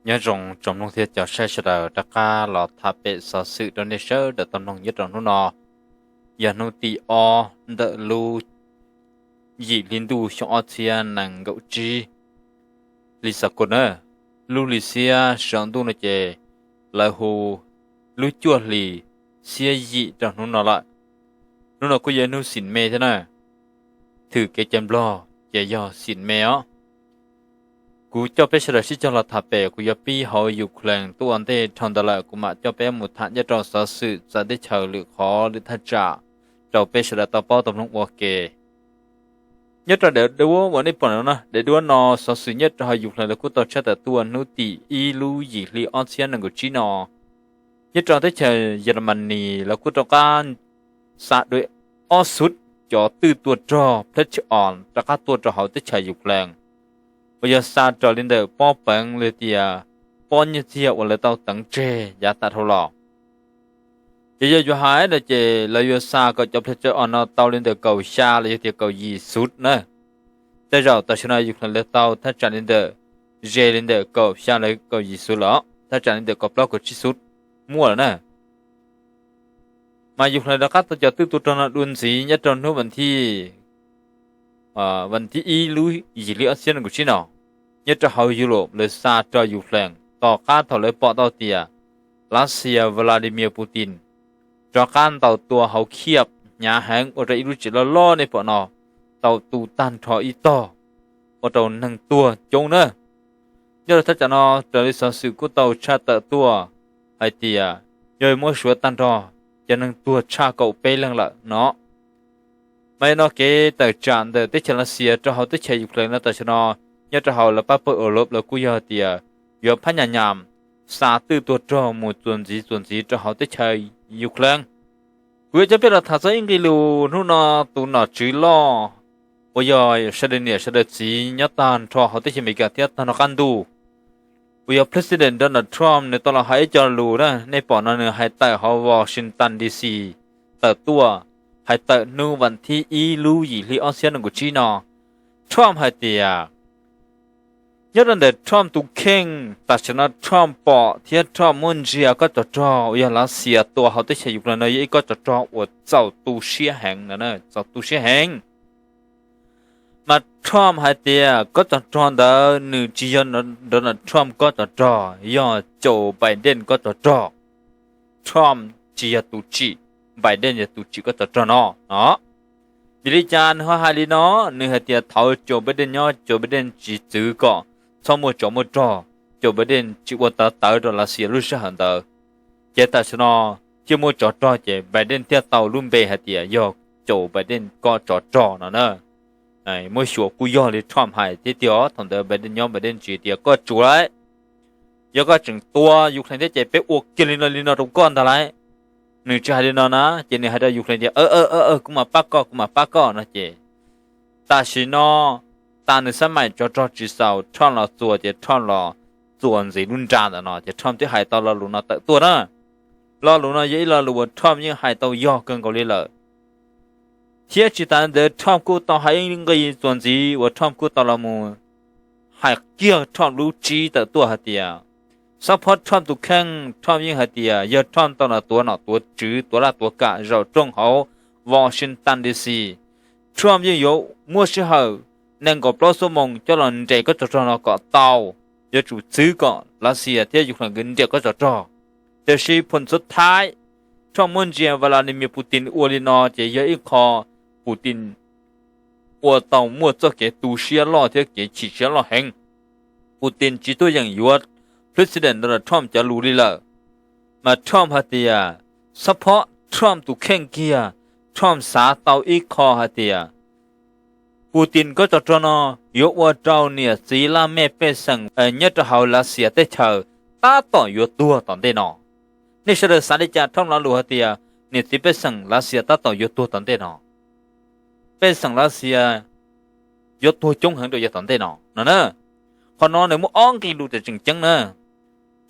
Nyob zoo tsoom mloog thiab cov saib sawv daws, rov qab los tham pem xov xwm rau nej sawv daws tau mloog nyob rau hnub no. Yog hnub tim ob ntawm lub yim hli ntuj xyoo ob txhiab nees nkaum tsib hli xov kos na. Lub hli xiab saum ntuj no ces lawv hu lub cuaj hlis xiab yim rau hnub no lawm. Hnub no kuj yog hnub xim me thiab na. Thwm kev cai Nplog ces yog xim me os. Kuv coj peb sawv daws sib cog los tham pem, kuv yuav pib hauv Ukraine tuaj ua ntej. Dhau ntawd lawm kuv mam coj peb mus tham nyob rau xov xwm txawv teb chaws lwm qhov lwm thaj tsam rau peb sawv daws tau paub tau mloog ua ke. Nyob rau daim duab uas nej pom no, daim duab no xov xwm nyob rau hauv Ukraine lawv kuj tau tshaj tawm tuaj hnub tim ib lub yim hli ob txhiab nees nkaum tsib no. Nyob rau teb chaws Yelamanis lawv kuj rov qab xa dua ob xub cov twj tua rog Patriot rov qab tuaj rau hauv teb chaws Ukraine, uas yog xa raws li ntawm pob peev li tias pob nyiaj txiag uas lawv tau teev tseg yav tas dhau los. Ces yog yuav hais no ces lawv yuav xa kom cov Patriot no tau li ntawm kaum xya los yog tias kaum yim xub na. Tej zaum tam sim no Ukraine lawv tau thaj tsam li ntawm, ze li ntawm kaum xya los kaum yim xub lawm, thaj tsam li ntawm kaum plaub kaum tsib xub muaj lawm na. Mas Ukraine rov qab tau cov twj tua rog no dua ntxiv nyob rau hnub vas thib, vas thib ib lub yim hli ob txhiab nees nkaum tsib no, nyob rau hauv Europe lawv xa rau Ukraine tom qab thaum lawv pom tau tias Lav Xias Vladimir Putin rov qab ntaus tua hauv Kyiv hnyav heev ua rau ib lub tsev loj loj nej pom no tau tu tag nrho ib tog, ua rau neeg tuag coob na. Nyob rau thaj tsam no raws li xov xwm kuj tau tshaj tawm tuaj hais tias yog muab suav tag nrho cov neeg tuag tshaj kaum peb leeg lawm no. Mas no kev tawm tsam ntawm teb chaws Lav Xias rau hauv teb chaws Ukraine no tam sim no nyob rau hauv lawv pab pawg Europe lawv kuj yog tias yuav phab nyas nyas xa twj tua rog mus txuas ntxiv txuas ntxiv rau hauv teb chaws Ukraine. Kuv yuav coj peb los tham txog ib nqe lus hnub no, tus nom tswv loj uas yog sawv daws niam sawv daws txiv nyob tag nrho hauv teb chaws Amelikas thiab tag nrho qab ntuj, uas yog President Donald Trump nws tau los hais ib co lus na. Nej pom no nws hais tawm hauv Washington D C tawm tuaj, hais tawm hnub vas thib ib lub yim hli ob txhiab nees nkaum tsib no. Trump hais tias nyob rau ntawm Trump tus kheej tam sim no Trump pom thiab Trump muab ntsia kob tsov rog uas yog Lav Xias tua hauv teb chaws Ukraine no yog ib kob tsov rog uas txaus tu siab heev no, txaus tu siab heev. Mas Trump hais tias kob tsov rog ntawd nws tsis yog Donald Trump kob tsov rog, yog Joe Biden kob tsov rog. Trump tsis yog tus tsim, Biden yog tus tsim kob tsov rog no no. Vim li cas nws ho hais li no? Nws hais tias thaum Joe Biden nyob Joe Biden tsis txwv kom txhob muaj tsov muaj rog, Joe Biden tsis ua tawv tawv rau Lav Xias lub sij hawm ntawd. Ces tam sim no thiaj muaj tsov rog ces Biden thiaj tau lub npe hais tias yog Joe Biden kob tsov rog no na. Muab xyuas kuj yog li Trump hais thiab tiag, thaum ntawd Biden nyob Biden tsis tias koj tsum lawm, yog koj tseem tua Ukraine thiab ces peb ua kiag li no li no rau koj ntag lauj. Nws tsis hais li no na, ces nws hais rau Ukraine tias kuv mam pab koj, kuv mam pab koj no ces tam sim no tas nws xab maim tsov rog tsis xaus Trump los txuas ces Trump los txuas ntxiv lub nra ntawm no ces Trump twb hais tau lo lus no tawm tuaj na. Lo lus no yog ib lo lus uas Trump yeej hais tau yog kawg nkaus li lawm. Thiab tsis tas ntawd Trump kuj tau hais ib nqe txuas ntxiv uas Trump kuj tau los mus hais kiag Trump lub tsib tawm tuaj hais tias xab phob Trump tus kheej Trump yeej hais tias yog Trump tau los tuav nom tuav tswv tuav laj tuav kam zaum rooj hauv Washington D C, Trump yeej yuav muaj sij hawm nees nkaum plaub xuab moos coj los nres kob tsov rog no kom tau. Yuav tsum txwv kom Lav Xias thiab Ukraine nkawd nres kob tsov rog. Tiam sis phoo xub thaib Trump muab ntsia Vladimir Putin ua li no ces yog ib qho Putin ua tau muaj txoj kev tu siab loj thiab kev chim siab loj heev. Putin tsis tuaj yeem yuav President Donald Trump cov lus li lawm. Mas Trump hais tias xab phob Trump tus kheej kiag, Trump xav tau ib qho hais tias Putin kob tsov rog no yuav ua rau niam txiv laj mej pej xeem nyob rau hauv Lav Xias teb chaws tab tom yuav tuag tom ntej no. Nej sawv daws xav li cas Trump lo lus hais tias niam txiv pej xeem Lav Xias tab tom yuav tuag tom ntej no? Pej xeem Lav Xias yuav tuag coob heev rau yav tom ntej no no na. Qhov no nws muaj ob nqe lus tseem tseem ceeb na.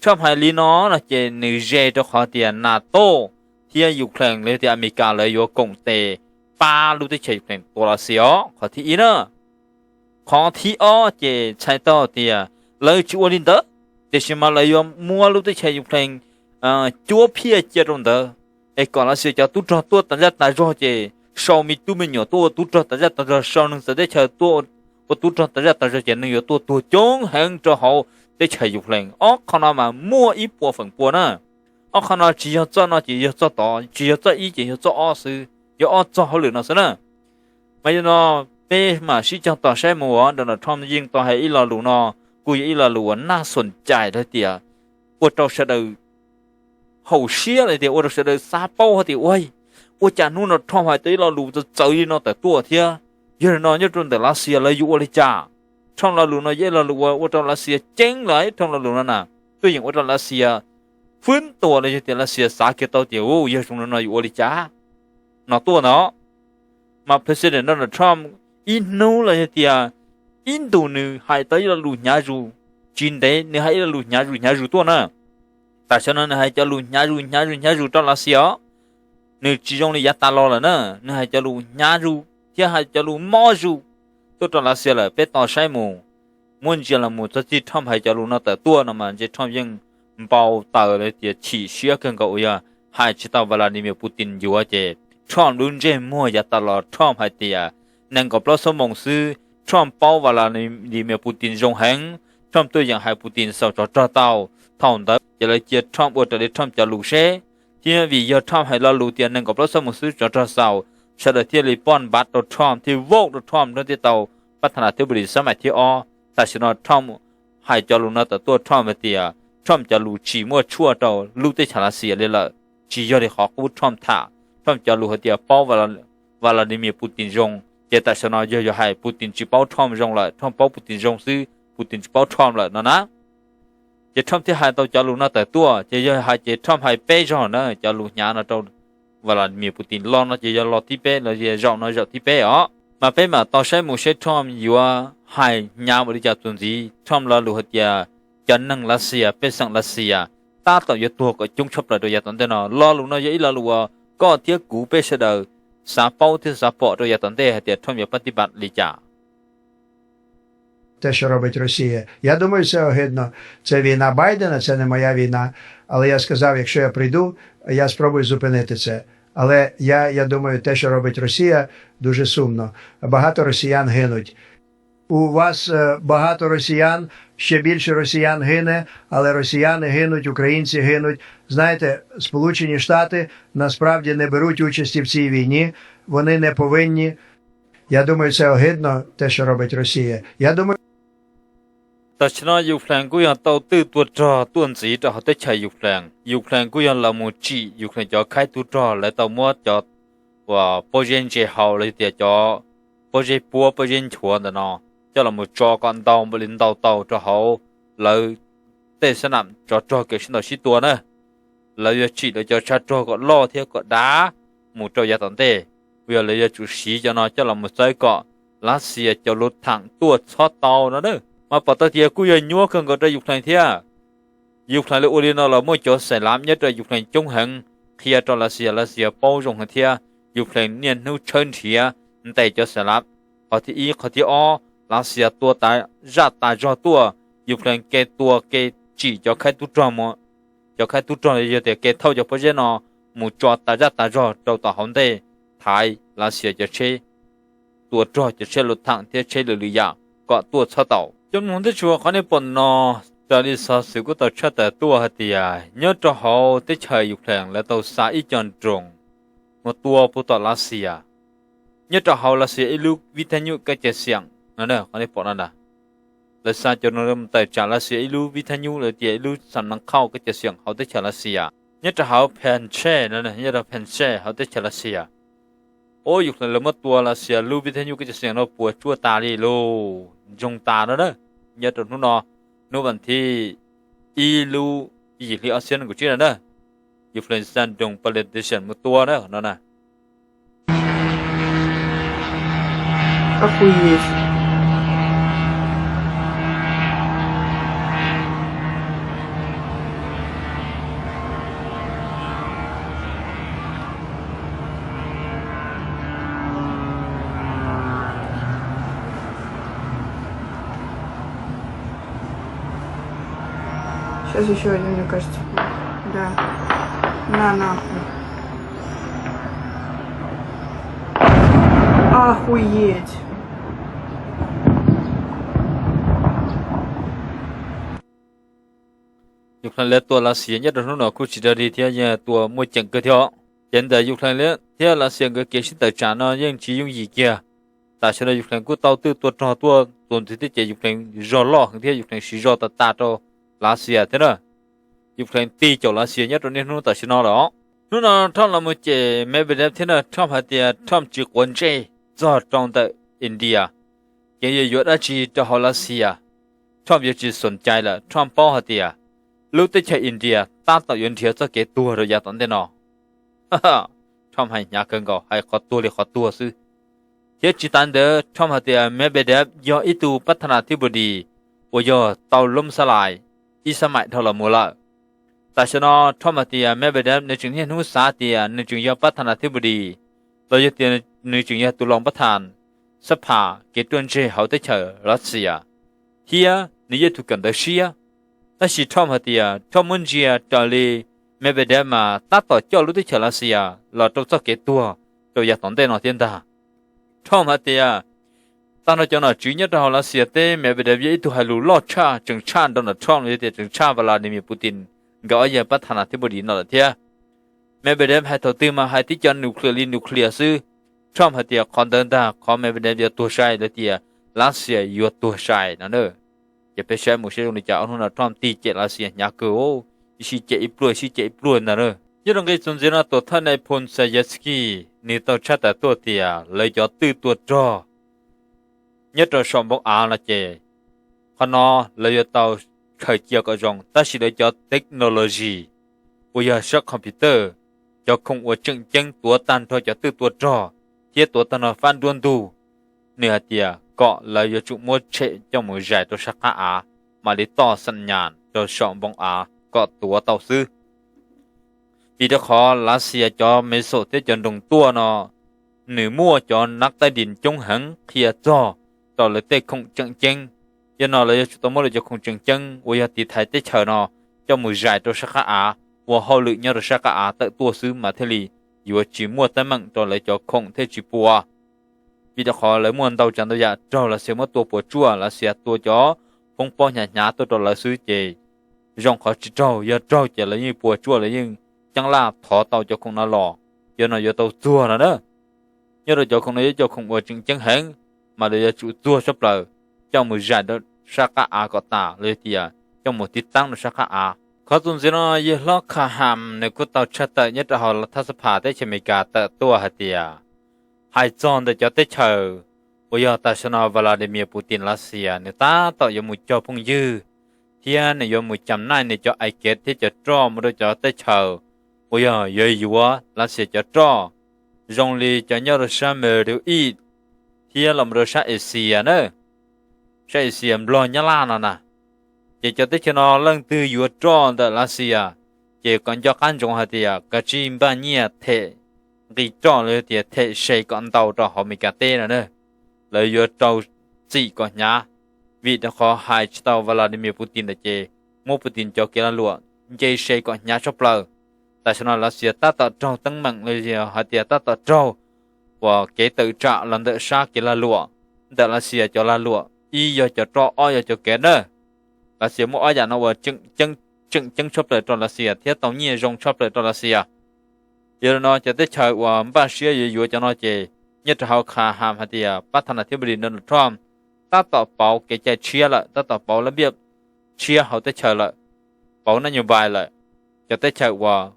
Trump hais li no no ces nws ze rau qhov tias NATO thiab Ukraine los yog tias Amelikas lawv yuav koom tes pab lub teb chaws Ukraine tua Lav Xias os, qhov thib ib na. Qhov thib ob ces txhais tau tias lawv tsis ua li ntawd. Tiam sis mas lawv yuav muab lub teb chaws Ukraine cuab phiaj cia rau ntawd, es kom Lav Xias cov tub rog tuaj tas zaj tas zog ces sau me tub me nyuam tuaj ua tub rog tas zaj tas zog, sau neeg txawv teb chaws tuaj ua tub rog tas zaj tas zog ces neeg yuav tuaj tuag coob heev rau hauv teb chaws Ukraine. Ob qho no mas muaj ib puas feem pua na. Ob qho no tsis yog txoj no ces yog txoj tod, tsis yog txoj ib ces yog txoj ob xwb, yog ob txoj hauj lwm no xwb na. Mas yog no peb mam sib cog tos saib mus. Donald Trump yeej tau hais ib lo lus no, kuj yog ib lo lus uas naj xoom cais hais tias ua rau sawv daws haum siab los tias ua rau sawv daws xav paub hais tias ua, ua cas hnub no Trump hais tau ib lo lus txawv txawv li no tawm tuaj thiab. Yog li no nyob rau ntawm Lav Xias lawv yuav ua li cas? Trump lo lus no yog ib lo lus uas ua rau Lav Xias ceeb lawm. Trump lo lus no na, tuaj yeem ua rau Lav Xias fwb tuas los yog tias Lav Xias xav kiag tau tias u, yog zoo li no yuav ua li cas no tuaj ntawd. Mas President Donald Trump ib hnub los yog tias ib ntus nws hais tau ib lo lus hnyav zus, tsis ntev nws hais ib lo lus hnyav zus hnyav zus tuaj na. Tam sim no nws hais cov lus hnyav zus hnyav zus hnyav zus rau Lav Xias os. Nws tsis zoo li yav tas los lawm na, nws hais cov lus hnyav zus thiab hais cov lus mob zus tuaj rau Lav Xias lawm. Peb tos saib mus. Muab ntsia los mus txog txij Trump hais cov lus no tawm tuaj no mas ntshe Trump yeej npau taws los tias chim siab kawg nkaus uas yog hais tsis tau Vladimir Putin yuav ces Trump lub ntsej muag yav tas los Trump hais tias nees nkaum plaub xuab moos xwb Trump paub Vladimir Putin zoo heev. Trump tuaj yeem hais Putin xaus tsov rog tau. Thaum ntawd ces lawv cia Trump ua raws li Trump cov lus seb. Thiab vim yog Trump hais lo lus tias nees nkaum plaub xuab moos xwb tsov rog xaus, sawv daws thiaj li poj npav rau Trump thiaj vote rau Trump nrog thiaj tau pab tha nas thiab pus lis xab mais thiab ob. Tam sim no Trump hais cov lus no tawm tuaj Trump hais tias Trump cov lus tsis muaj tshuaj rau lub teb chaws Lav Xias li lawm. Tsis yog li qhov qub Trump tham, Trump cov lus hais tias paub Vladimir Putin zoo, ces tam sim no yog yog hais Putin tsis paub Trump zoo lawm, Trump paub Putin zoo xwb, Putin tsis paub Trump lawm no na. Ces Trump thiaj hais tau cov lus no tawm tuaj, ces yog hais ces Trump hais peb zaug na cov lus hnyav no rau Vladimir Putin. Lo no ces yog lo thib peb los yog zaum no zaum thib peb os. Mas peb mam tos saib mus seb Trump yuav hais hnyav npaum li cas txuas ntxiv. Trump lo lus hais tias cov neeg Lav Xias, pej xeem Lav Xias tab tom yuav tuag kom coob tshaj plaws rau yav tom ntej no. Lo lus no yog ib lo lus uas koj thiab kuv peb sawv daws xav paub thiab xav pom rau yav tom ntej hais tias Trump yuav pab tib npav li cas. Те, що робить Росія. Я думаю, це огидно. Це війна Байдена, це не моя війна. Але я сказав, якщо я прийду, я спробую зупинити це. Але я, я думаю, те, що робить Росія, дуже сумно. Багато росіян гинуть. У вас е, багато росіян, ще більше росіян гине, але росіяни гинуть, українці гинуть. Знаєте, Сполучені Штати насправді не беруть участі в цій війні, вони не повинні. Я думаю, це огидно, те, що робить Росія. Я думаю, Tam sim no Ukraine kuj yog tau twj tuaj rog tuaj ntxiv rau hauv teb chaws Ukraine. Ukraine kuj yog los mus tsim Ukraine cov khaib tub rog, lawv tau muab cov uas pob zeb ntse haus los yog tias cov pob zeb puab pob zeb nchuav ntawm no coj los mus tso kom ntau npaum li ntau tau rau hauv lawv tej sab nam tsov rog kev sib ntaus sib tua na. Lawv yuav tsim lawv cov tshav rog kom loj thiab kom dav mus rau yav tom ntej, uas yog lawv yuav tsum siv cov no coj los mus txawb kom Lav Xias cov luv theem tuaj txhob tau no na. Mas pom tau tias kuj yog nyuaj kawg nkaus rau Ukraine thiab. Ukraine lawv ua li no los muaj cov xais lav nyob rau Ukraine coob heev, qhia rau Lav Xias, Lav Xias paub zoo heev thiab. Ukraine niaj hnub tshawb nrhiav ntes cov xais lav. Qhov thib ib, qhov thib ob, Lav Xias tua tas zaj tas zog tuaj, Ukraine ke tua ke tsim cov khaib tub rog mus, cov khaib tub rog yog tias ke thauj cov pob zeb no mus tso tas zaj tas zog rau tom hauv ntej, thaiv Lav Xias cov tsheb tua rog, cov tsheb luv theem thiab tsheb lwm lwm yam kom tuaj txhob tau. Cov mloog teb tsuas, qhov nej pom no raws li xov xwm kuj tau tshaj tawm tuaj hais tias nyob rau hauv teb chaws Ukraine lawv tau xa ib co drone mus tua puag tom Lav Xias. Nyob rau hauv Lav Xias ib lub vib thab nyuj kab ca xiam no, qhov nej pom no na, lawv xa cov drone mus tawm tsam Lav Xias ib lub vib thab nyuj los tias ib lub xam nam khauj kab ca xiam hauv teb chaws Lav Xias. Nyob rau hauv Phantshe no, nyob rau Phantshe hauv teb chaws Lav Xias. Ub, Ukraine lawv muab tua Lav Xias lub vib thab nyuj kab ca xiam no puas tsuaj tas li lauj, ntsoog tas no na. Nyob rau hnub no, hnub vas thib ib lub yim hli ob txhiab nees nkaum tsib no na, Ukraine xa drone politician mus tua na no na. Сейчас еще один, мне кажется. Да. На, нахуй. Охуеть. Ukraine lawv tua Lav Xias nyob rau hnub no kuj tsis raug dig thiab yeej tua muaj ceem kawg thiab. Ces ntawm Ukraine thiab Lav Xias nkawd kev sib tawm tsam no yeej tsis yooj yim kiag. Tam sim no Ukraine kuj tau twb tua rog tuaj tus ntxiv thiab ces Ukraine zog loj heev thiab Ukraine siv zog tas tas rau Lav Xias thiab na. Ukraine tig caum Lav Xias nyob rau niaj hnub tam sim no lawm os. Hnub no Trump los mus cem Medvedev thiab na, Trump hais tias Trump tsis quav ntsej txog rau ntawm India, ces yuav yuav dab tsi rau hauv Lav Xias, Trump yuav tsis xom cai lawm. Trump paub hais tias lub teb chaws India tab tom yuav nrhiav txoj kev tuag rau yav tom ntej no. Trump hais hnyav kawg nkaus, hais qhov tuag li qhov tuag xwb. Thiab tsis tas ntawd Trump hais tias Medvedev yog ib tug pab thas nas thib pus dis uas yog tau loob xab lais ib sab maim dhau los mus lawm. Tam sim no Trump hais tias Medvedev nws tseem niaj hnub xav tias nws tseem yog pab thas nas thib pus dis, los yog tias nws tseem yog tus loos pab thas xab phas kev ruaj ntseg hauv teb chaws Lav Xias, thiab nws yog tus kawm ntawv siab. Tab sis Trump hais tias Trump muab ntsia raws li Medvedev mas tab tom coj lub teb chaws Lav Xias los rau txoj kev tuag rau yav tom ntej no thiab ntag. Trump hais tias tag nrho cov nom tswv nyob rau hauv Lav Xias teb, Medvedev yog ib tug hais lus loj tshaj, tseem tshaj Donald Trump los yog tias tseem tshaj Vladimir Putin, nkawd ob yawg pab thas nas thib pus dis no lawm thiab. Medvedev hais thaum twg mas hais tib co nuclear li nuclear xwb. Trump hais tias qhov ntawd ntag qhov Medvedev yuav tuag sai los tias Lav Xias yuav tuag sai no na. Ces peb saib mus saib zoo li cas, ob hnub no Trump tig cem Lav Xias hnyav kawg, ib sij cem ib pluag, ib sij cem ib pluag ntag na. Nyob rau nqe txuas ntxiv no tuam thawj nais phoo Zelensky nws tau tshaj tawm tuaj tias lawv cov twj tua rog nyob rau saum npoo av no ces qhov no lawv yuav tau khaws cia kom zoo, tab sis lawv cov technology uas yog sab computer, cov khoom uas tseem ceeb tuav tag nrho cov twj tua rog thiab tuav tag nrho fab nruab ntug, nws hais tias kom lawv yuav tsum muab tshem coj mus zais rau sab qab av, mam li toj xam nyas rau saum npoo av kom tuav tau xwb. Vim rau qhov Lav Xias cov me xom thiab cov nroog tuaj no, nws muaj cov nab taij dis coob heev qhia txog rau lawv tej khoom tseem ceeb. Yog no lawv yuav tsum tau muab lawv cov khoom tseem ceeb uas yog tiv thaiv teb chaws no coj mus zais rau sab qab av, ua hauj lwm nyob rau sab qab av tawm tuaj xwb mas thiaj li yuav tsis muaj teeb meem rau lawv cov khoom thiaj tsis puas. Vim rau qhov lawv muaj ntau tsav ntau yam raug Lav Xias muab tua puas tsuaj, Lav Xias tua cov foob pob hnyav hnyav tuaj rau lawv xwb ces zoo qhov tsis raug, yog raug ces lawv yeej puas tsuaj, lawv yeej ceeb laj thov tau cov khoom no los. Yog no yuav tau txuag no na. Nyob rau cov khoom no yog cov khoom uas tseem ceeb heev, mas lawv yuav tsum txuag tshaj plaws coj mus zais rau sab qab av kom tas los yog tias coj mus tiv taab rau sab qab av. Qhov txuas ntxiv no yawg hlob Kham Ham nws kuj tau tshaj tawm nyob rau hauv thaj xab phas teb chaws Amelikas tawm tuaj hais tias hais txog ntawm cov teb chaws uas yog tam sim no Vladimir Putin Lav Xias nws tab tom yuav mus cog phooj ywg thiab nws yuav mus cam naij nws cov ais kev thiab cov roj mus rau cov teb chaws uas yog yuav yuav Lav Xias cov roj, zoo li cov nyob rau sab Middle East thiab los mus rau sab Asia na, sab Asia Nplog Nyab Laj no na. Ces cov teb chaws no leej twg yuav roj ntawm Lav Xias ces kom nco qab ntsoov hais tias kav tsij npaj nyiaj them nqi roj los yog tias them se kom ntau rau hauv Amelikas teb no na. Lawv yuav rau txim kom hnyav, vim rau qhov hais tsis tau Vladimir Putin lawm ces muab Putin cov kev lag luam nce se kom hnyav tshaj plaws. Tam sim no Lav Xias tab tom raug teeb meem los yog hais tias tab tom raug uas kev tawm tsam los ntawm sab kev lag luam, ntawm Lav Xias cov lag luam, ib yog cov roj, ob yog cov kev na. Lav Xias muaj ob yam no uas tseem ceeb tshaj plaws rau Lav Xias thiab tau nyiaj zoo tshaj plaws rau Lav Xias. Yog li no cov teb chaws uas npaj siab yuav yuav cov no ces nyob rau hauv Kham Ham hais tias pab thas nas thib pus dis Donald Trump tab tom pauv kev cai tshiab lawm, tab tom pauv lab npiaj tshiab hauv teb chaws lawm, pauv nab nyob npai lawm. Cov teb chaws uas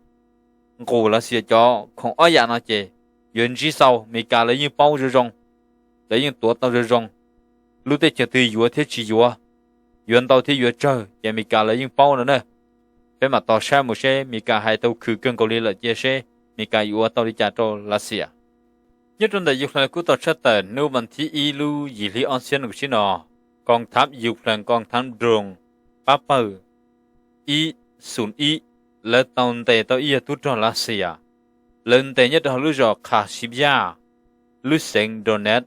nqus Lav Xias cov khoom ob yam no ces yuav ntsib xau, Amelikas lawv yeej paub zoo zoo, lawv yeej tuav tau zoo zoo. Lub teb chaws twg yuav thiab tsis yuav, yuav ntau thiab yuav tsawg ces Amelikas lawv yeej paub no na. Peb mam tos saib mus seb Amelikas hais tau khwv kawg nkaus li lawm cia seb Amelikas yuav ua tau li cas rau Lav Xias. Nyob rau ntawm Ukraine kuj tau tshaj tawm hnub vas thib ib lub yim hli ob txhiab nees nkaum tsib no, koos thab Ukraine koos thab drone pab pawg ib xoom ib, lawv tau ntes tau ib yawg tub rog Lav Xias. Lawv ntes nyob rau hauv lub zos Khas Siv Yaj, lub xeev Donetsk.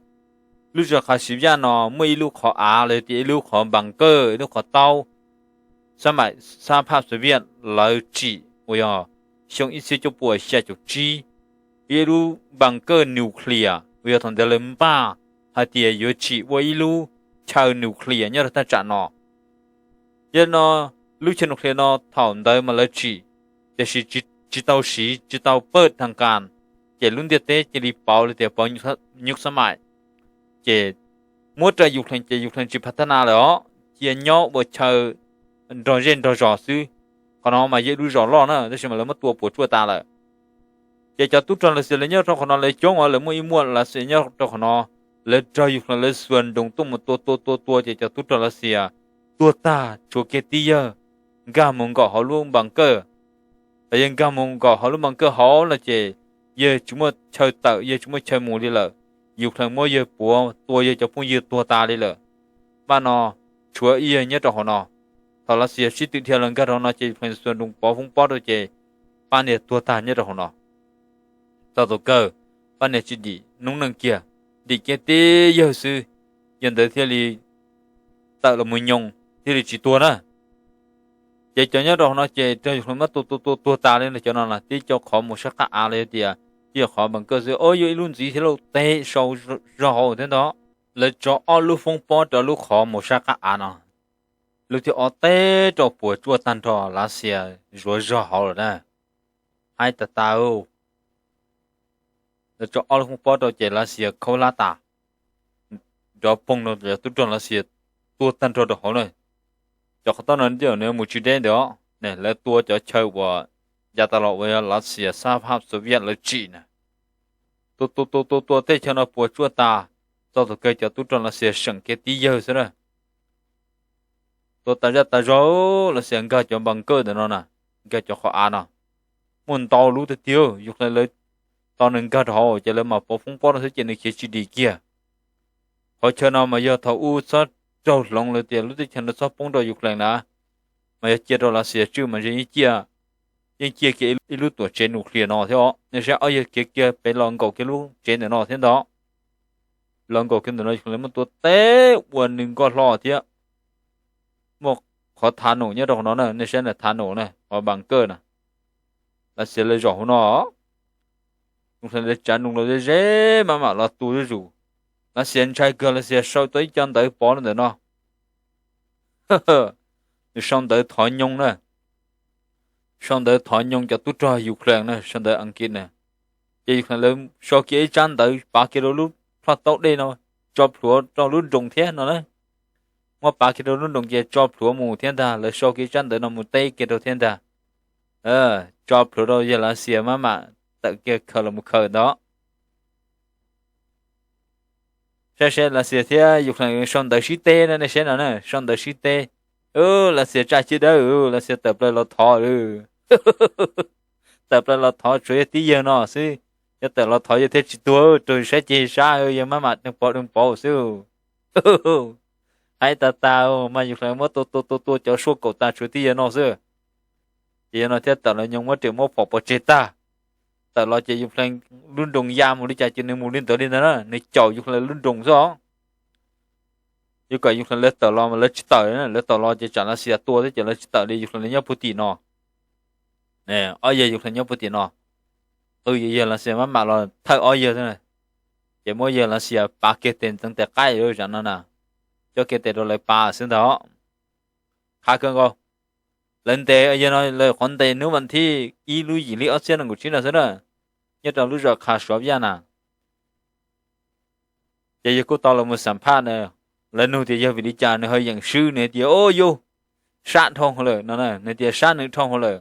Lub zos Khas Siv Yaj no muaj ib lub qhov av los yog tias ib lub qhov npas kawj, ib lub qhov taub, xab phab Soviet lawv tsim uas yog xyoo ib txhiab cuaj puas xya caum tsib, ib lub npas kawj nuclear uas yog thaum ntawd lawv npaj hais tias yuav tsim ua ib lub chaw nuclear nyob rau thaj tsam no. Yog no, lub chaw nuclear no thaum ntawd mas lawv tsim, tiam sis tsis tau siv, tsis tau pawj thaj kas, ces lub ntiaj teb cia li pauv li tias pauv nyuj xab mais, ces muab rau Ukraine ces Ukraine tsis phav thab na lawm os, cia nyob ua chaw nrog zej nrog zos xwb. Qhov no mas yog ib lub zos loj na, tab sis mas lawv muab tua puas tsuaj tas lawm. Ces cov tub rog Lav Xias lawv nyob rau qhov no lawv coob os, lawv muaj ib muaj Lav Xias nyob rau qhov no, lawv raug Ukraine lawv xuas nroos tuaj mus tua tua tua tua ces cov tub rog Lav Xias tuag tag, tshuav kiag tib yawg nkag mus nkaum hauv lub npas kawj. Thaum yawg nkag mus nkaum hauv lub npas kawj hauv no ces yawg tsis muaj chaw tawm, yawg tsis muaj chaw mus li lawm. Ukraine muab yawg puav, tua yawg cov phooj ywg tuag tas li lawm. Pab no tshuav ib yawg nyob rau hauv no. Thaum Lav Xias sib tw dhia los nkag rau no ces Ukraine xuas nroos pov foob pob rau ces pab niag tuag tag nyob rau hauv no. Txog thaum kawg pab niag tsis dim noob neej kiag, dim kiag tib yawg xwb, yawg ntawd thiaj li tawm los mus nyoos thiaj li tsis tuag na. Ces cov nyob rau hauv no ces raug Ukraine muab tua tua tua tuag tas li no, cov no na tib co qhov mus sab qab av los yog tias tib co qhov npas kawj xwb, o yog ib lub ntxiv thiab lauj, teb sau zog hauv thiab ntag. Lawv tso ob lub foob pob rau lub qhov mus sab qab av no, lub thib ob teb rau puas tsuaj tag nrho, Lav Xias zuav zog hauv lawm na. Haib tas tas. Lawv tso ob lub foob pob rau ces Lav Xias khaub hlab tas, nrov poog rau cov tub rog Lav Xias tuag tag nrho rau hauv na. Cov qhov tob no nws mus tsis deb ntawd os, lawv tua cov chaw uas ya tas los uas yog Lav Xias xab phab Soviet lawv tsim na. Tua tua tua tua tua tej chaw no puas tsuaj tas, txog thaum kawg cov tub rog Lav Xias seem kiag tib yawg xwb na. Tua tas zaj tas zog, Lav Xias nkag cov npas kawj ntawm no na, nkag cov qhov av no, muaj ntau lub tiag tiag. Ukraine lawv tos nws nkag rau hauv ces lawv mam pov foob pob rau xwb ces nws khiav tsis dim kiag. Qhov chaw no mas yog thaum ub txhob raug hloov lawm tias lub teb chaws no txhob poob rau Ukraine na, mas yog cia rau Lav Xias tswj mas yeej ciaj, yeej ciaj kiag ib lub tuam tsev nuclear no thiab os. Nej saib, ob yawg khiav kiag pem los nkaum kiag lub tsev ntawm no thiab ntag. Los nkaum kiag ntawm no Ukraine lawv muab tua teb uas nws nkoj hlo thiab. Muaj qhov thav num nyob rau hauv no na, nej saib na, thav num na, qhov npas kawj na. Lav Xias lawv zaum hauv no, Ukraine lawv tsav nroos los ze ze maj mam los tua zuj zus. Lav Xias ntshai kawg, Lav Xias sau tau ib co ntawv pov rau ntawm no. Nws sau ntawv thov nyooj na, sau ntawv thov nyooj cov tub rog Ukraine na, sau ntawv Askiv na. Ces Ukraine lawv sau kiag ib tsab ntawv pav kiag rau lub plhoj taub dej no, tso plhuav rau lub nroos thiab no na. Muab pav kiag rau lub nroos ces tso plhuav mus thiab ntag, lawv sau kiag ib tsab ntawv no mus teb kiag rau thiab ntag. Tso plhuav rau yawg Lav Xias maj mam tawm kiag khaws los mus khaws ntag. Saib seb Lav Xias thiab Ukraine sau ntawv sib teb na, nej saib no na, sau ntawv sib teb. Lav Xias tsa ciaj dawb, Lav Xias tawm plaws los thov. Tawm plaws los thov tshuav yawg tib yawg no xwb. Yog tawm los thov yawg thiaj tsis tuag, raug saib ceg sab yawg maj mam deeg pov deeg pov xwb. Haib tas tas, mas Ukraine muab tua tua tua tua cov suab kaum tas tshuav tib yawg no xwb. Ces yawg no thiaj tawm los nyoog muab riam muab phom pov tseg tag. Tawm los ces Ukraine lub nroos ya mus li cas ces nws mus li ntawd li ntawd na, nws caum Ukraine lub nroos xwb os. Yuav kom Ukraine lawv tawm los mas lawv tsis tawm, lawv tawm los ces tsam Lav Xias tua thiab ces lawv tsis tawm li, Ukraine lawv nyob puag tim no. Ob yawg Ukraine nyob puag tim no, qw yawg Lav Xias maj mam los thawj ob yawg xwb. Ces muab yawg Lav Xias pav kiag tes ntxeev tes qaib zam no na, coj kiag tes rau lawv pav xwb ntag. Qhav kawg nkaus. Lawv ntes yawg no, lawv qhov ntes hnub vas thib ib lub yim hli ob txhiab nees nkaum tsib no xwb na, nyob rau lub zos Kha Suav Yaj na. Ces yawg kuj tau los mus xam phaj na, lawv nug tias yog vim li cas nws ho yeem swb, nws tias, o yus, sab dhau lawm no, nws tias sab nws dhau lawm,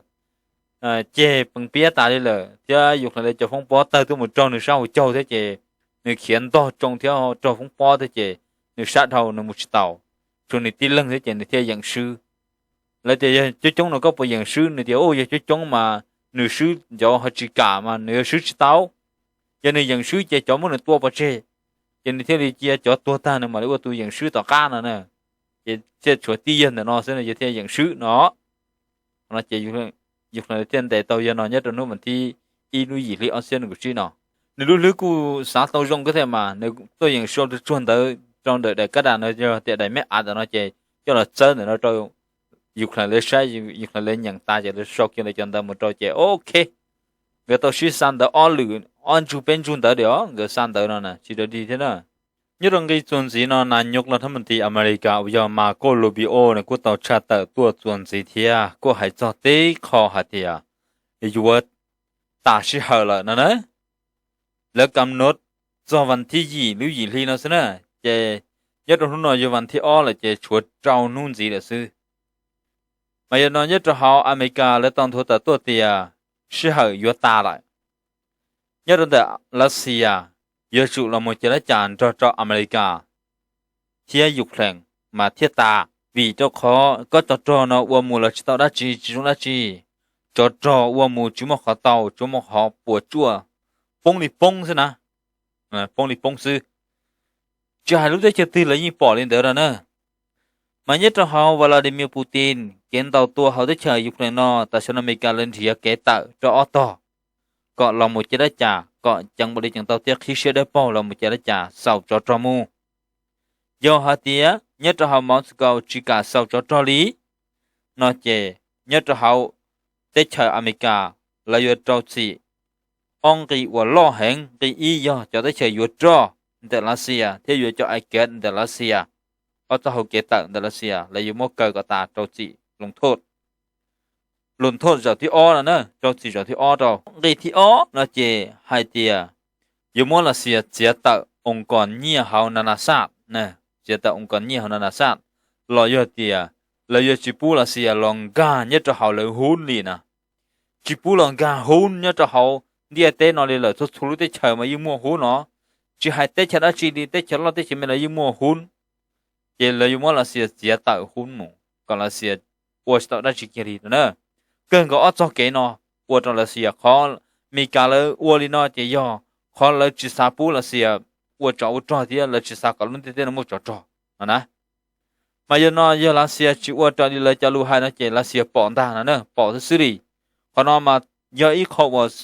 ceg pees piab tas li lawm thiab Ukraine lawv cov foob pob tawg tuaj mus raug nws sab hauv caug thiab ces nws khiav ntog tsoo thiab raug foob pob thiab ces nws sab dhau nws mus tsis taus, tshuav nws tib leeg thiab ces nws thiaj yeem swb. Lawv tias yog coob coob no koj puas yeem swb, nws tias u yog coob coob mas nws swb ncov ho tsis kam mas nws yuav swb tsis tau. Yog nws yeem swb ces cov muab nws tua pov tseg, ces nws thiaj li cia cov tuag tag nws mam li ua tus yeem swb tom qab no na. Ces thiaj tshuav tib yawg ntawm no xwb no yawg thiaj yeem swb no. Qhov no ces Ukraine thiaj ntes tau yawg no nyob rau hnub vas thib ib lub yim hli ob txhiab nees nkaum tsib no. Nws lub hlwb kuj xav tau zoo kawg thiab mas nws tuaj yeem sau tsuag ntawv rau ntawm daim kab das no, yog tias daim meb av ntawm no ces coj los txawb ntawm no rau Ukraine lawv saib, Ukraine lawv nyeem tas ces lawv sau kiag lawv cov ntawv mus rau ces ok, nkawd tau sib xa ntawv ob lwm, ob ntsug peb ntsug ntawv diam, nkawd xa ntawv no na tsis raws li thiab na. Nyob rau nqi txuas ntxiv no nas nyos los thab mus tis Amelikas uas yog Marco Rubio nws kuj tau tshaj tawm tuaj txuas ntxiv thiab kuj hais txog teb qho hais tias yuav tas sij hawm lawm no na. Lawv kam nod txog vas thib yim lub yim hli no xwb na, ces nyob rau hnub no yog vas thib ob lawm ces tshuav rau hnub ntxiv lawm xwb. Mas yog no nyob rau hauv Amelikas lawv tau nthuav tawm tuaj tias sij hawm yuav tas lawm. Nyob rau ntawm Lav Xias yuav tsum los mus ces lab cas nrog rau Amelikas thiab Ukraine mas thiaj tas, vim rau qhov kob tsov rog no ua mus los tsis tau dab tsi, tsis zoo dab tsi. Tsov rog ua mus tsis muaj qhov tau, tsuas muaj qhov puas tsuaj, poob li poob xwb na, poob li poob xwb. Tsis hais lub teb chaws twg lawv yeej pom li ntawd no na. Mas nyob rau hauv Vladimir Putin kev ntaus tua hauv teb chaws Ukraine no tam sim no Amelikas lawv nrhiav kev tawm rau ob tog kom los mus ces lab cas kom ceev npaum li ceev tau thiab qhib siab dawb paug los mus ces lab cas xaus tsov rog mus. Yog hais tias nyob rau hauv Moscow tsis kam xaus tsov rog li no ces nyob rau hauv teb chaws Amelikas lawv yuav rau txim ob nqi uas loj heev. Nqi ib yog cov teb chaws yuav roj ntawm Lav Xias thiab yuav cov ai kev ntawm Lav Xias, ob txoj hau kev tawm ntawm Lav Xias lawv yuav muab kaw kom tas rau txim lus thoj, lus thoj zaum thib ob no na, rau txim zaum thib ob rau. Nqi thib ob no ces hais tias yuav muab Lav Xias txiav tawm oo kos nyiaj hauv na na saj, txiav tawm oo kos nyiaj hauv na na saj, los yog tias lawv yuav tsis pub Lav Xias los nkag nyob rau hauv lawv hub li na. Tsis pub los nkag hub nyob rau hauv ntiaj teb no li lawm, txhua txhua lub teb chaws mas yeej muaj hub no. Tsis hais teb chaws dab tsi li, teb chaws loj teb chaws me los yeej muaj hub. Ces lawv yuav muab Lav Xias txiav tawm hub mus kom Lav Xias ua tsis tau dab tsi kiag li no na. Kawg nkaus ob txoj kev no ua rau Lav Xias, qhov Amelikas lawv ua li no ces yog qhov lawv tsis xav pub Lav Xias ua tsov ua rog thiab lawv tsis xav kom lub ntiaj teb no muaj tsov rog no na. Mas yog no yog Lav Xias tsis ua raws li lawv cov lus hais no ces Lav Xias pom ntag no na, pom xwb xwb li. Qhov no mas yog ib qho uas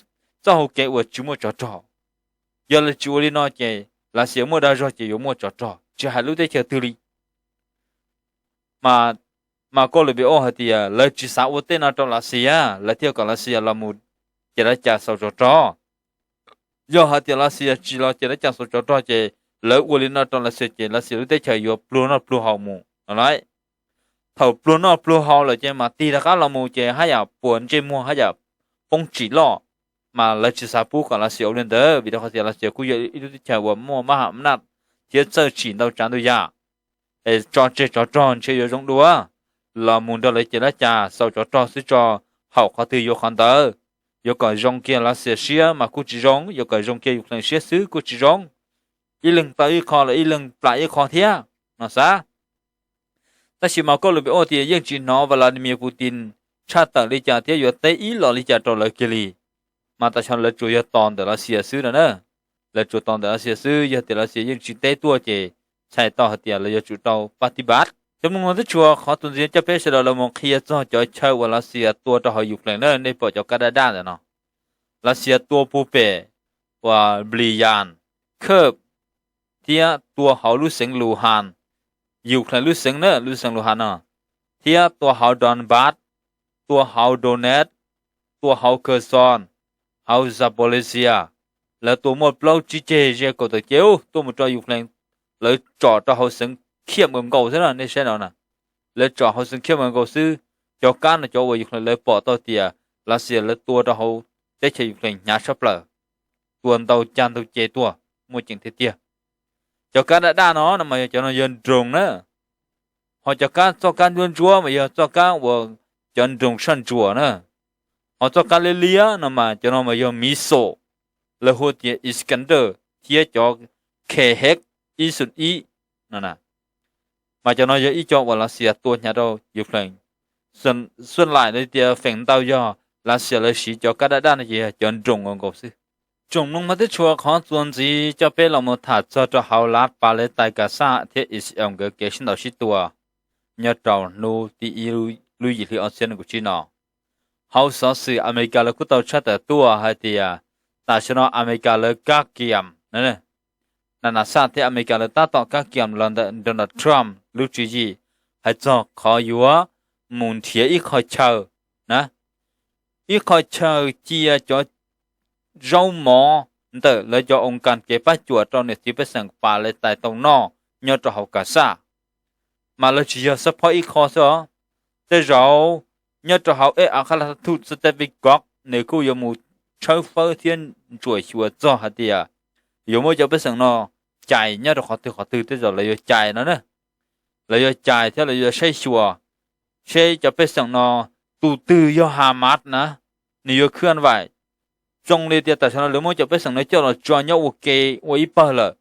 txoj hau kev uas tsis muaj tsov rog. Yog lawv tsis ua li no ces Lav Xias muaj dag zog ces yuav muaj tsov rog tsis hais lub teb chaws twg li. Mas Marco Rubio hais tias lawv tsis xav ua tej no rau Lav Xias, lawv thiaj kom Lav Xias los mus ces lab cas xaus tsov rog. Yog hais tias Lav Xias tsis los ces lab cas xaus tsov rog ces lawv ua li no rau Lav Xias ces Lav Xias lub teb chaws yuav pluag noj pluag haus mus no lauj. Thaum pluag noj pluag haus lawm ces mas tig rov qab los mus ces haj yam puas ntsej muag, haj yam poob tsim loj. Mas lawv tsis xav pub kom Lav Xias ua li ntawd vim rau qhov tias Lav Xias kuj yog ib lub teb chaws uas muaj mab ham mnaj thiab txawj tsim ntau tsav ntau yam. Tso tseg tsov rog ntshe yuav zoo dua, los mus nrog lawv ces lab cas xaus tsov rog xwb tso, haum qhov twg yuav qhov ntawd. Yuav kom zoo kiag Lav Xias siab mas kuj tsis zoo, yuav kom zoo kiag Ukraine siab xwb kuj tsis zoo. Ib leeg tau ib qho los ib leeg plam ib qho thiab no xav. Tab sis mas Marco Rubio tias yeej tsis hnov Vladimir Putin tshaj tawm li cas thiab yuav teb ib los li cas rau lawv kiag li. Mas tam sim no lawv tsuas yog tos ntawm Lav Xias xwb no na. Lawv tsuas tos ntawm Lav Xias xwb, yog tias Lav Xias yeej tsis teb tuaj ces txhais tau hais tias lawv yuav tsum rau pab tib npav. Cov mloog no twb tsuas qhov txuas ntxiv coj peb sawv daws los mus qhia txog cov chaw uas Lav Xias tua rau hauv Ukraine na, nej pom cov kab daj daj ntawm no. Lav Xias tua puag pem uas Bryansk, Kursk, thiab tua hauv lub xeev Luhansk, Ukraine lub xeev na, lub xeev Luhansk no, thiab tua hauv Donbas, tua hauv Donetsk, tua hauv Kherson, hauv Zaporizhzhia. Lawv tua muaj plaub tsib ceg ze kaum tawm cev tuaj mus rau Ukraine, lawv tsom rau hauv xeev Kyiv nkaus nkaus xwb na, nej saib no na. Lawv tsom hauv xeev Kyiv nkaus nkaus xwb. Cov kab no cov uas Ukraine lawv pom tau tias Lav Xias lawv tua rau hauv teb chaws Ukraine hnyav tshaj plaws, tua ntau cag ntau ce tuaj, muaj ceem tiag tiag. Cov kab daj daj no no mas yog cov no yog drone na. Ho cov kab, txoj kab ntsuab ntsuab mas yog txoj kab uas cov drone saj ntsuam na. Ho txoj kab liab liab no mas cov no mas yog missile, lawv hu tias Iskander thiab cov Kh ib xoom ib no na. Mas cov no yog ib co uas Lav Xias tua hnyav rau Ukraine. Xuj laim tias feem ntau yog Lav Xias lawv siv cov kab daj daj no ces yog cov drone nkaus xwb. Tsoom mloog mas twb tshua qhov txuas ntxiv coj peb los mus tham txog rau hauv lav Palestine Gaza thiab Israel nkawd kev sib ntaus sib tua nyob rau hnub tim ib lub yim hli ob txhiab nees nkaum tsib no. Hauv xov xwm Amelikas lawv kuj tau tshaj tawm tuaj hais tias tam sim no Amelikas lawv kab kiam, na na saj thiab Amelikas lawv tab tom kab kiam los ntawm Donald Trump lub tswv yim hais txog qhov yuav mus nrhiav ib qho chaw na, ib qho chaw cia cov zaub mov ntawm lawv cov oo kas kev pab cuam rau niam txiv pej xeem Palestine tau noj nyob rau hauv Gaza. Mas lawv tsis yog xab phob ib qho xwb os. Tej zaum nyob rau hauv ej a qha la thuj xab tes vi kov nws kuj yuav mus tshawb fawb thiab ntsuam xyuas txog hais tias yuav muab cov pej xeem no cais nyob rau qhov twg qhov twg, tej zaum lawv yuav cais no na. Lawv yuav cais thiab lawv yuav saib xyuas seb cov pej xeem no tus twg yog Hamas na, nws yuav khwb an vaim. Zoo li tias tam sim no lawv muab cov pej xeem no coj los tso nyob ua ke ua ib pawg lawm,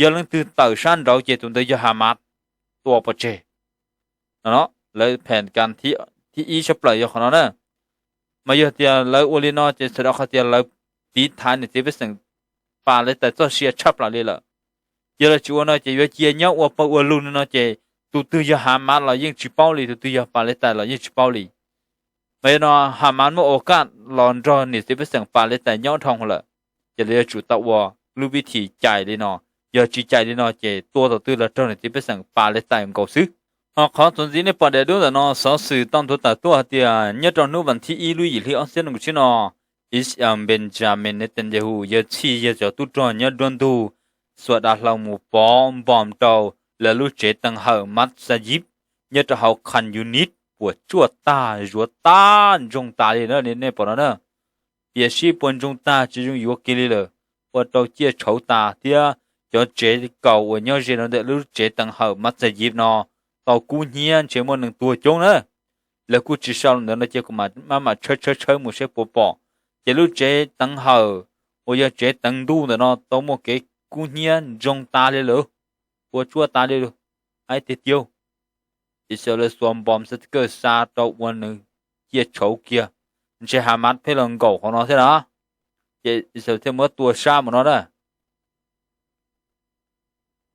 yog leej twg tawm sab nraud ces tus ntawd yog Hamas tua pov tseg. No lawv phem kas thib ib sab plaws yog qhov no na. Mas yog tias lawv ua li no ces txhais tau qhov tias lawv tiv thaiv niam txiv pej xeem Palestine txoj sia tshaj plaws li lawm. Yog lawv tsis ua no ces yuav cia nyob ua pawg ua lug li no ces tus twg yog Hamas los yeej tsis paub li, tus twg yog Palestine los yeej tsis paub li. Mas yog no Hamas muaj ua kaj los nrog niam txiv pej xeem Palestine nyob dhau lawm, ces lawv yuav tsum tau ua lub vib thim cais li no. Yog tsis cais li no ces tua tus twg los raug niam txiv pej xeem Palestine nkaus xwb. Ho qhov txuas ntxiv nej pom daim duab ntawm no xov xwm tau nthuav tawm tuaj hais tias nyob rau hnub vas thib ib lub yim hli ob txhiab nees nkaum tsib no, Israel Benjamin Netanyahu yawg txhij yawg cov tub rog nyob nruab ntug xuas dav hlau mus pov npom rau lawv lub tsev teev hawm Matzayib nyob rau hauv Khan Yunis puas tsuaj tag zuav tag ntsoog tas li na, nej pom no na. Piam sib puas ntsoog tag tsis zoo yuav kiag li lawm, ua rau ciaj tshauv tas thiab cov tsev kaus uas nyob ze rau ntawm lub tsev teev hawm Matzayib no tau kub hnyiab ntshe muaj neeg tuag coob na. Lawv kuj tsis sau ntawd no ces kuv mam maj mam tshawb tshawb tshawb mus saib puas pom. Ces lub tsev teev hawm uas yog tsev teev ntuj ntawm no tau muaj kev kub hnyiab ntsoog tas li lawm, puas tsuaj tas li lawm. Aib tiag tiag, Israel xuas npom xab kawj xa rau ua nws ciaj tshauv kiag, ntshe Hamas pheej los nkaum qhov no thiab na, ces Israel thiaj muab tua sab mus no na.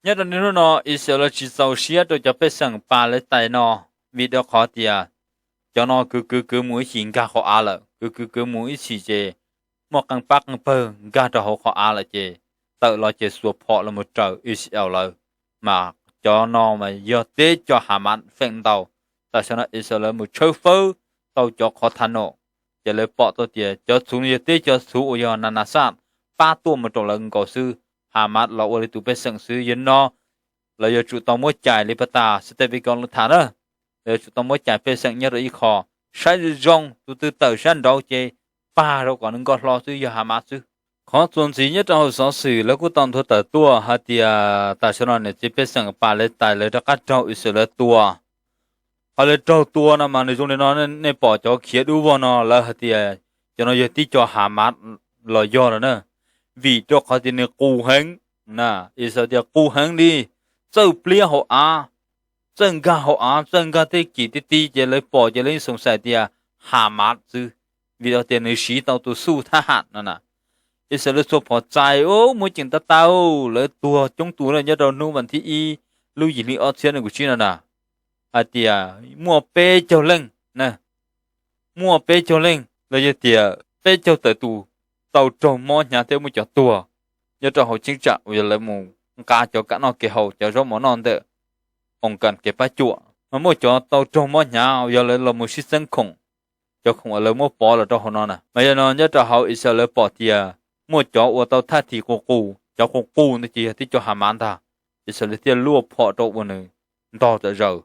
Nyob rau niaj hnub no Israel tsis txaus siab rau cov pej xeem Palestine no, vim rau qhov tias cov no kwv kwv kwv mus ib chim nkag qhov av lawm, kwv kwv kwv mus ib chim ces muaj qee pab qee pawg nkag rau hauv qhov av lawm ces tawm los ces xuas phom los mus raws Israel lawv. Mas cov no mas yog teb co Hamas feem ntau. Tam sim no Israel lawv mus tshawb fawb tau cov qhov tha nom, ces lawv pom tau tias cov txhuv no yog teb co txhuv uas yog Nana Sat pab tuaj mus rau lawv nkaus xwb. Hamas los ua li tus pej xeem xwb, yog no lawv yuav tsum tau muab cais li pas tas xib teb vi kos lawv tham na. Lawv yuav tsum tau muab cais pej xeem nyob rau ib qho, saib zoo zoo tus twg tawm sab nraud ces pag rau kom nws nkoj hlo xwb, yog Hamas xwb. Qhov txuas ntxiv nyob rau hauv xov xwm lawv kuj tau nthuav tawm tuaj hais tias tam sim no niam txiv pej xeem Palestine lawv rov qab raug Israel lawv tua. Ho lawv raug tua no mas nws zoo li no, nej pom cov khiav dub vog no lawv hais tias cov no yog tib co Hamas los yog lawm na, vim rau qhov tias nws qus heev na. Israel tias qus heev li, txawj pliab hauv av, txawj nkag hauv av, txawj nkag tej kim tej ti ces lawv pom ces lawv yeej xoom xaim tias Hamas xwb, vim rau tias nws siv tau tus xuj thab ham no na. Israel lawv txhua phom txais muaj ceem tau tau, lawv tuag coob tus na nyob rau hnub vas thib ib lub yim hli ob txhiab nees nkaum tsib no na, hais tias muaj peb caug leej, muaj peb caug leej los yog tias peb caug tawm tus tau raug mob hnyav thiab muaj cov tuag nyob rau hauv cheeb tsam uas yog lawv mus nqa cov kam noj kev haus, cov zaub mov noj ntawm oo kas kev pab cuam, mas muaj cov tau raug mob hnyav uas yog lawv los mus sib txeeb khoom, cov khoom uas lawv muab pov los rau hauv no na. Mas yog no nyob rau hauv Israel lawv pom tias muaj cov uas tau thaj thim qus qus, cov qus qus ntawd ces yog tib co Hamas ntag, Israel lawv thiaj luaj phom rau ua nws ntog tawm zaws.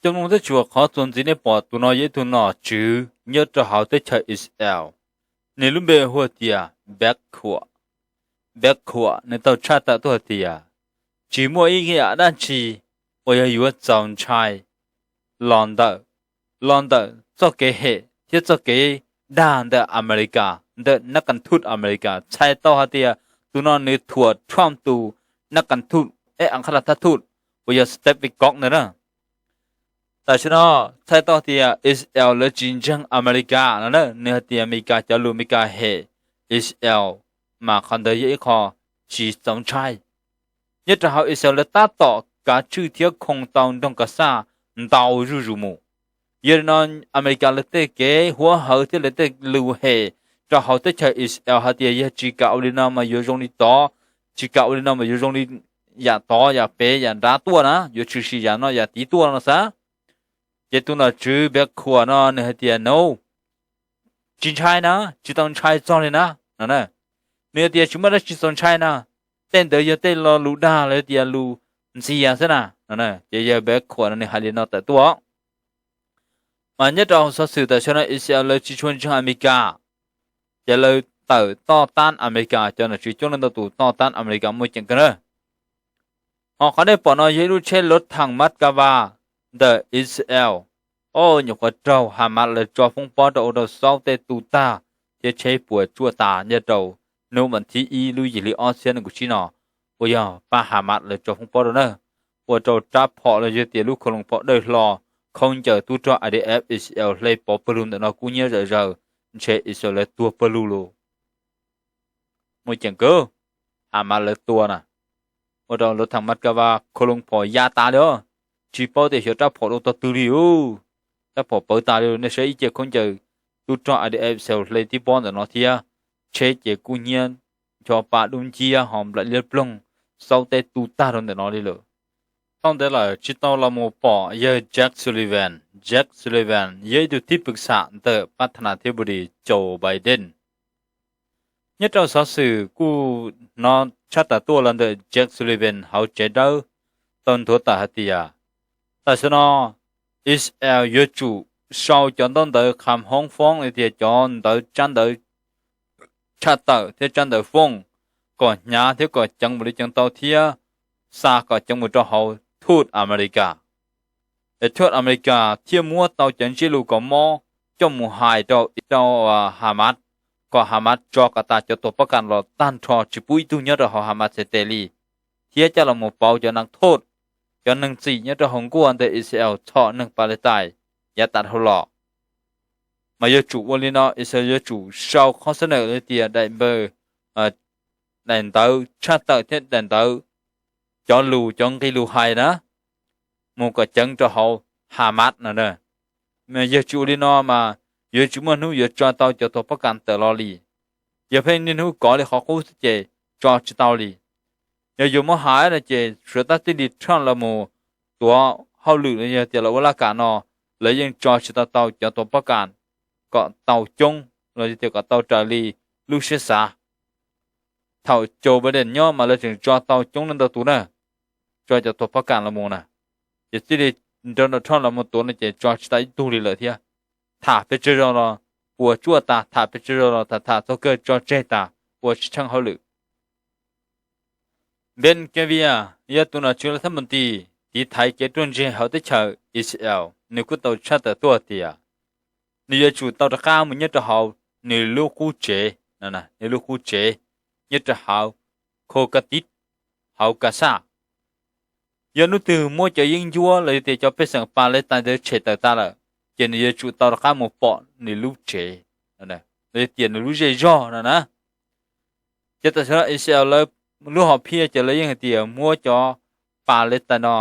Cov mloog thiab tshua, qhov txuas ntxiv nej pom tus no yog ib tug nom tswv nyob rau hauv teb chaws Israel. Nws lub npe hu tias Beb Khuam. Beb Khuam nws tau tshaj tawm tuaj hais tias tsis muaj ib yam dab tsi uas yog yuav txaus ntshai los ntawm, los ntawm txoj kev hem thiab txoj kev dag ntawm Amelikas, ntawm nab kas thut Amelikas. Txhais tau hais tias tus no nws thuam Trump tus nab kas thut, es a qhab las thab thut, uas yog Steve Witkoff ntawd na. Tam sim no txhais tau tias Israel lawv tsis ntseeg Amelikas no na, nws hais tias Amelikas cov lus, Amelikas hem Israel, mas qhov ntawd yog ib qho tsis txaus ntshai. Nyob rau hauv Israel lawv tab tom kav tswj thiab khoo tau nroog Gaza ntau zuj zus mus. Yog li no Amelikas lawv tej kev huab hawv thiab lawv tej lus hem rau hauv teb chaws Israel hais tias yog tsis kam ua li no mas yuav zoo li tod, tsis kam ua li no mas yuav zoo li yam tod yam pem yam nrad tuaj na, yuav tshwm sim yam no yam tid tuaj no xav. Ces tus nom tswv Peb Khuam no nws hais tias no, tsis ntshai na, tsis tau ntshai txog li na no. Nws hais tias tsis muaj dab tsi txaus ntshai na, tej ntawd yog tej lo lus dag los tias lus ntxias xwb na no. Ces yawg Peb Khuam no nws hais li no tawm tuaj. Mas nyob rau hauv xov xwm tam sim no Israel lawv tsis tshua ntseeg Amelikas, ces lawv tawm toj tab Amelikas, cov nom tswv coob leej ntau tus toj tab Amelikas muaj ceem kawg na. Ho qhov nej pom no yog ib lub tsheb lov thas Moscow ntawm Israel, o, nyuam qhuav raug Hamas lawv tso foob pob rau ua rau xaub tej tu tag thiab tsheb puas tsuaj tas nyob rau hnub vas thib ib lub yim hli ob txhiab nees nkaum tsib no, uas yog pab Hamas lawv tso foob pob rau na, ua rau rab phom los yog tias lub khau loos phom dawb hlo, khaub ncaws tub rog I D F Israel hle pov pawg lug ntawm no kub hnyiab zom zaws, ntshe Israel lawv tuag pawg lug lawm. Muaj ceem kawg, Hamas lawv tua na, ua rau lov thas Moscow khau loos phom ya tas li os, tsis paub tias xyov rab phom dua tog twg li os, rab phom pawv tas li. Nej saib ib ce khaub ncaws tub rog I D F Israel hle tib pob ntawm no thiab, tsheb ces kub hnyiab, ncho pa dub nciab ho nplaim liab ploog, xaub teb tu tag rau ntawm no li lawm. Thaum ntawd lawm tsis tau los mus pom yawg Jake Sullivan. Jake Sullivan yog ib tug thib pwm xam ntawm pab tha nas thib pus dis Joe Biden. Nyob rau xov xwm kuj hnov tshaj tawm tuaj los ntawm Jake Sullivan hauv tsev dawb tau nthuav tawm hais tias tam sim no Israel yuav tsum sau cov ntaub ntawv qham hoob foob li tias cov ntawv tsab ntawv tshaj tawm thiab tsab ntawv foob kom hnyav thiab kom ceev mus li ceev tau thiab xa kom ceev mus rau hauv thut Amelikas. Es thut Amelikas thiaj muab tau cov ntsiab lus kom mob coj mus hais rau rau Hamas, kom Hamas tso kom tas cov tuag pob kas los tag nrho tsis pub ib tug nyob rau hauv Hamas txhais tes li, thiab coj los mus pauv cov neeg thut, cov neeg txim nyob rau hauv nkuaj ntawm Israel txhom neeg Palestine yav tas dhau los. Mas yuav tsum ua li no, Israel yuav tsum sau qhov xab nawm li tias daim npaws, daim ntawv tshaj tawm thiab daim ntawv cov lus cov nqe lus hais na, mus kom ceev rau hauv Hamas no. Mas yog tsis ua li no mas yuav tsis muaj hnub yuav tso tau cov tuag pob kas tawm los li. Yog pheej niaj hnub kov li qhov qub xwb ces tso tsis tau li. Yog yuav muab hais no ces suav tab tij li Trump los mus tuav hauj lwm los yog tias los ua laj kam no, lawv yeej tso tsis tau tau cov tuag pob kas kom tau coob los yog tias kom tau raws li lub siab xav. Thaum Joe Biden nyob mas lawv tseem tso tau coob leej ntau tus na, tso cov tuag pob kas los mus na. Ces txij li Donald Trump los mus tuav no ces tso tsis tau ib tug li lawm thiab. Tham pes tsawg zaus los puas tsuaj tas, tham pes tsawg zaus los tham tham txog kawg tso tseg tas, ua tsis tsheej hauj lwm. Ben Gvir yog tus nom tswv lawv thab mus tis tiv thaiv kev ruaj ntseg hauv teb chaws Israel, nws kuj tau tshaj tawm tuaj tias nws yuav tsum tau rov qab mus nyob rau hauv nws lub qub tsev, nws lub qub tsev nyob rau hauv Kho Ka Tiv hauv Gaza. Yog hnub twg muab cov yeeb ncuab los yog tias cov pej xeem Palestine ntawd tshem tawm tas lawm, ces nws yuav tsum tau rov qab mus pom nws lub tsev, los yog tias nws lub zej zog no na. Ces tam sim no Israel lawv lub hom phiaj ces lawv yeej hais tias muab cov Palestine no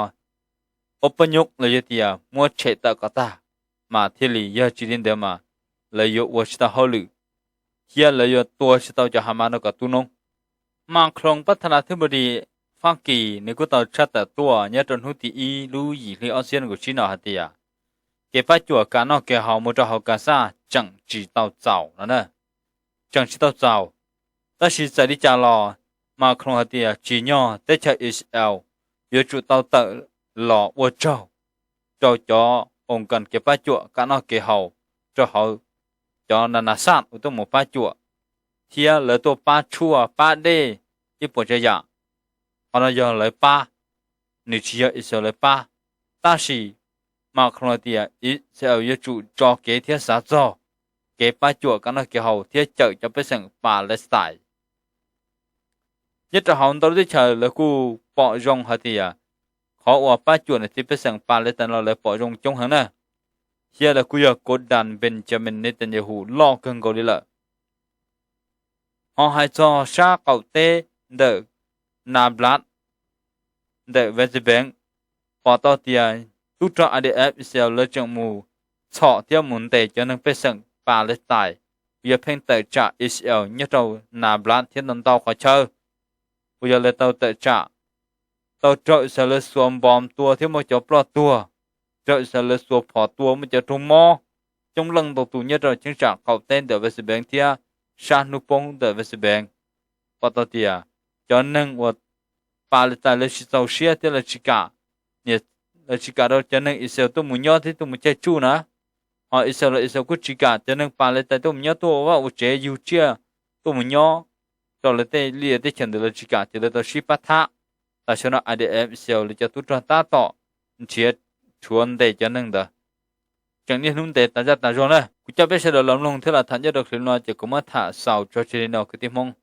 ob pab nyuj los yog tias muab tshem tawm kom tag, mas thiaj li, yog tsis li ntawd mas lawv yuav ua tsis tau hauj lwm, thiab lawv yuav tua tsis tau cov Hamas no kom tu noob. Macron pab tha nas thib pus dis Fab Kis nws kuj tau tshaj tawm tuaj nyob rau hnub tim ib lub yim hli ob txhiab nees nkaum tsib no hais tias kev pab cuam kev noj kev haus mus rau hauv Gaza tseem tsis tau txaus no, tseem tsis tau txaus. Tab sis txawm li cas los Macron hais tias tsim nyog teb chaws Israel yuav tsum tau tawm los ua tsaug rau cov oo kas kev pab cuam kev noj kev haus rau hauv cov na nas xaj uas tuaj mus pab cuam, thiab lawv tuaj pab tshuaj pab dej ib puas tsav yam. Qhov no yog lawv pab, nws tsis yog Israel lawv pab. Tab sis Macron hais tias Israel yuav tsum tso kev thiab xav txog kev pab cuam kev noj kev haus thiab cawm cov pej xeem Palestine. Nyob rau hauv ntau lub teb chaws lawv kuj pom zoo hais tias qhov uas pab cuam niam txiv pej xeem Palestine los lawv pom zoo coob heev na, thiab lawv kuj yog kov das Benjamin Netanyahu loj kawg nkaus li lawm. Ho hais txog sab qaum teb ntawm Nablus ntawm West Bank, pom tau tias tub rog IDF Israel lawv tseem mus txhom thiab mus ntes cov neeg pej xeem Palestine uas yog pheej tawm tsam Israel nyob rau Nablus thiab ntau ntau qhov chaw uas yog lawv tau tawm tsam, tau raug Israel lawv xuas npom tua thiab muaj cov ploj tuag, raug Israel lawv xuas phom tua muaj cov raug mob coob leej ntau tus nyob rau cheeb tsam qaum teb ntawm West Bank thiab sab hnub poob ntawm West Bank. Pom tau tias cov neeg uas Palestine lawv tsis txaus siab thiab lawv tsis kam, lawv tsis kam rau cov neeg Israel tuaj mus nyob thiab tuaj mus caij tsuj na. Ho Israel los Israel kuj tsis kam cov neeg Palestine tuaj mus nyob tuaj ua vaj ua tsev yug tsiaj tuaj mus nyob rau lawv tej liaj teb chaws ntawd, lawv tsis kam ces lawv tau sib pab thab. Tam sim no IDF Israel lawv cov tub rog tab tom nrhiav rhuav ntes cov neeg ntawd, tseem niaj hnub ntes tas zaj tas zog na. Kuv coj peb sawv daws los mloog thiab los tham nyob rau clip no ces kuv muab tham xaus tso tseg li no kwv tij Hmoob.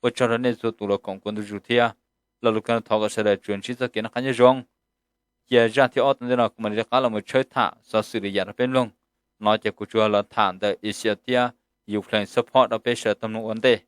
Ua tsaug rau nej txhua tus los koom kuv ntu zus thiab. Lo lus kawg thov kom sawv daws tsuas ntsib txoj kev noj qab nyob zoo. Cia zaj thib ob tom ntej no kuv mam li rov qab los mus tshawb tham xov xwm li yam rau peb mloog. No ces kuv tsuas los tham ntawm Israel thiab Ukraine support rau peb sawv daws tau mloog ua ntej.